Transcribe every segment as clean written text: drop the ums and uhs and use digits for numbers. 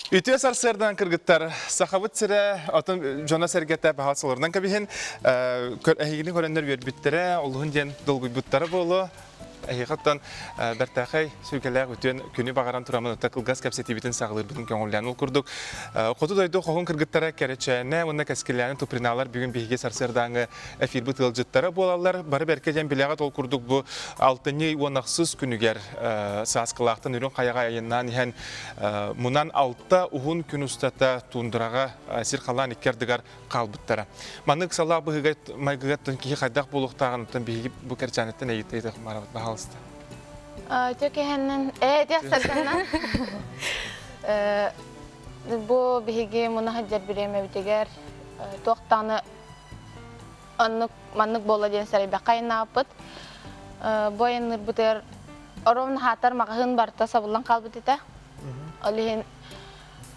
Үтүө сарсыардан кыргыттар, Сахабыт сирэ отон дьоно-сэргэтэ баһаалсаларынан кэбиһин, эһигини көрөннөр үөрбүттэрэ, олуһун диэн долгуйбуттара буолуо. Эһиэхэ оттон бэртээхэй сүргэлээх үтүөн күнү баҕаран тураммын отто кылгас кэпсэтиибитин саҕалыырбытын көҥүллээн. Ол курдук, хоту дойду хоһун кыргыттара Кэрэчээнэ уонна Кэскилээнэ Туприналар бүгүн биһиги сарсыардааҥы эфирбит ыалдьыттара буолаллар. Бары бэркэ диэн билэҕит, ол курдук бу алтынньы уон ахсыс күнүгэр Сааскылаахтан Үрүҥ Хайаҕа айаннаан иһэн мунан алта уһун күн устата тундраҕа сир-халлаан икки ардыгар хаалбыттара. Маннык ыксалаах быһыыга майгыгаттан киһи хайдах буолуохтааҕын биһиги бу кэрчээниттэн ыйытыах барабыт баһаалыста. Төкеһеннен э диэхсэрдэннэн бу биһиги муна сылдьар бириэмэбитигэр туохтааны оннук маннык буолла диэн сэрэйбэххэ айаннаабыппыт. Бу айанныырбытыгар ровно хаатар маҕаһыын барыта сабыллан хаалбыт этэ. Ол иһин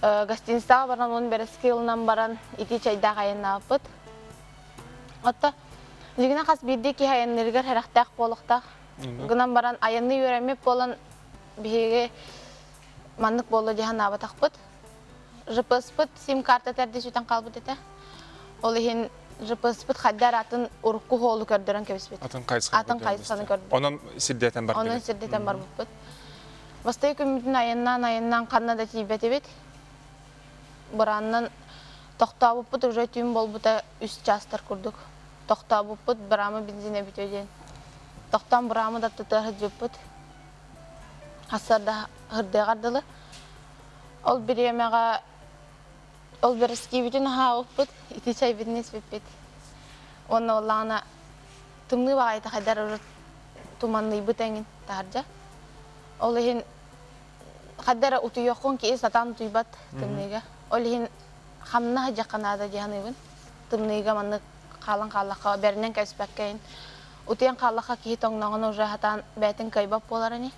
гостиницаҕа баран уон бэрэски ылынан баран ити чэйдээх айаннаабыппыт. Отто дьигинэ хас биирдии киһи айанныырыгар сэрэхтээх буолуохтаах. Гынан баран айанныы үөрэммит буолан биһиги маннык буолла дии санаабатахпыт. ЖПС-пыт сим-карта тэрди сүтэн хаалбыт этэ. Ол иһин ЖПС-пыт хайда эрэ атын урукку хоолу көрдөрөн кэбиспит. Атын хайысханы Атын хайысханы көрдөрөн. Онон сирдэтэн бардыгыт. Онон сирдэтэн барбыппыт. Бастакы күммүтүн айаннаан-айаннаан ханна да тиийбэтибит. Бураанынан тохтообуппут уже түүн буолбута үс чаастар курдук. Тохтообуппут быраамы бензинэ бүтүө диэн. Тохтоон быраамы да тутуа сылдьыбыппыт. Хассарда һырдыаҕар дылы. Ол бириэмэҕэ ол бэрэскиибитин аһаабыппыт, ити чэйбитин испиппит. Уонна буоллаҕына тымныы баҕайыта хайдар урут туманныйбыт эҥин таһырдьа. Ол иһин хайда эрэ утуйуоххун киһи сатаан утуйбат тымныыга. Ол иһин хамна сылдьыахха наада дии саныыбын. Тымныыга маннык хаалан хааллахха бэринэн кэбиспэккэ иһин утуйан хааллахха киһи тоҥноҕуна уже сатаан бэйэтин кыайбат буолар ини.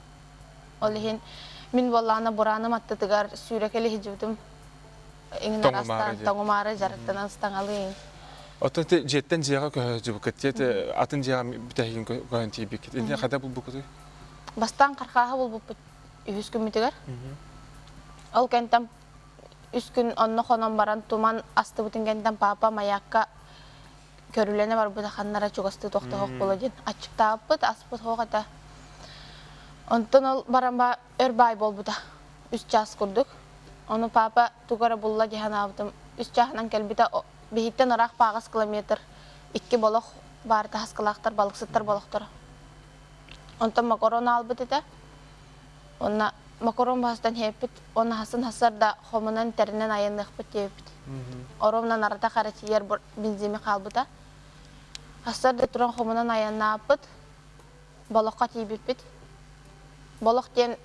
Ол иһин мин буоллаҕына бурааным аттытыгар сүүрэкэли сылдьыбытым. Иҥин араастаан тоҥумаары дьарыктанан ыстаҥалыы. Оттон ити дьиэттэн дьиэҕэ көһө сылдьыбыккыт дии атын дьиэҕэ бүтэһигин көһөн тиийбиккит. Инньэ хайдах булбуккутуй? Бастаан кархааһы булбуппут үһүс күммүтүгэр. Ол кэнтэн үс күн онно хонон баран туман астыбытын кэнтэн папа маякка көрүлэнэ барбыта ханнара чугастыы тохтоһох буола диэн аччыктаабыппыт, аспыт суох этэ. Онтон ол баран ба өр баай буолбута. Үс чаас курдук. Ону папа тугу эрэ булла дии санаабытым. Үс чааһынан кэлбитэ биһиттэн ыраах пааҕас километр икки болох баар таһаскалаахтар балыксыттар болохторо. Онтон макарон аалбыт этэ. Уонна макарон баһастан иһэппит, уонна хасын хасар да хомунан тэринэн айанныахпыт диэбиппит. Оромнан аратах эрэ тиийэр бензими хаалбыта. Хасар да туран хомунан айаннааппыт, болоххо тиийбиппит. Болох диэн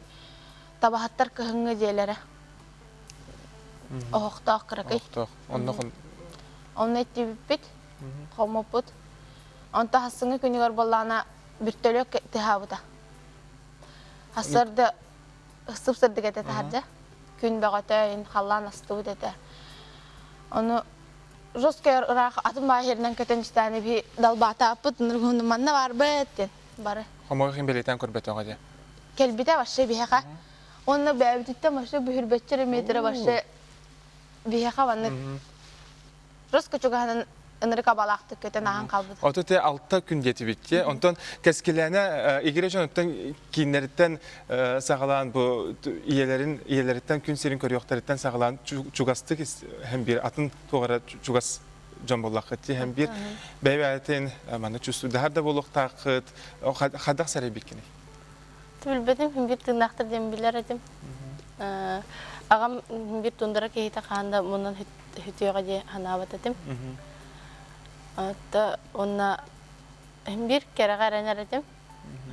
табаһыттар кыһыҥҥы дьиэлэрэ. Оһохтоох кыракый. Оһохтоох. Онно Онно иттибиппит, хоммуппут. Онто хассыҥҥы күнүгэр буоллаҕына бүртөлүөк тыһаабыта. Сарсыарда сып-сырдык этэ таһырдьа. Күн бөҕөтө, ин халлаан астыбыт этэ. Ону жестко ыраах атын баай сиринэн көтөн истээн биһи далбаатааппыт, манна баарбыт диэн бары. Хомойуох иһин бэлиэтээн көрбөтөҕө дии. Кэлбитэ вообще биһиэхэ. Уонна бэйэбититтэн вообще бүһүрбэччэ метрэ вообще биһиэхэ маннык Рус чугаһынан ынырык абалаахтык көтөн ааһан хаалбыт. Ото те алта күн диэтибит Онтон кэскилээнэ игире дьонуттан кииннэриттэн саҕалаан бу ийэлэрин ийэлэриттэн күн сирин көрүөхтэриттэн саҕалаан чугастык һэм биир атын туох эрэ чугас дьон буоллаххыт һэм биир бэйэ-бэйэтин манна чувствуйдаһар да буолуохтааххыт хайдах сэрэйбиккиний? Билбэтим, биир тыыннаахтар диэн билэр этим. Аҕам биир тундара киһитэ хаан да мунан үтүөҕэ дии санаабат этим. Отто уонна биир кэрэҕэ эрэнэр этим.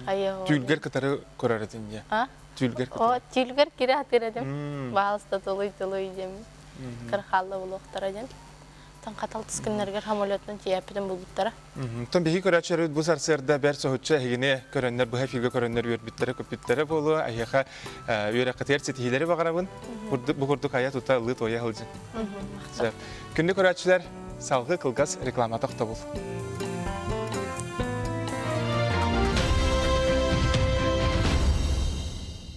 Түүлгэр кытары көрөр этиҥ дии. Түүлгэр кытары. О, түүлгэр кире атыр этим. Баалыста тулуй-тулуй диэн кырхаалла булуохтара диэн. Тан хаталтыс күннэригэр самолетунан тиийээппитин булбуттара. Оттон биһиги көрөөччүлэрбит бу сарсыарда бэрт соһуччу эһигини көрөннөр, быһа эфиргэ көрөннөр үөрбүттэрэ-көппүттэрэ буолуо. Эһиэхэ үөрэххитигэр ситиһиилэри баҕарабын. Бу курдук айа-тута ылыы-туойа сылдьыҥ. Күндү көрөөччүлэр, салгыы кылгас реклама тохтобул.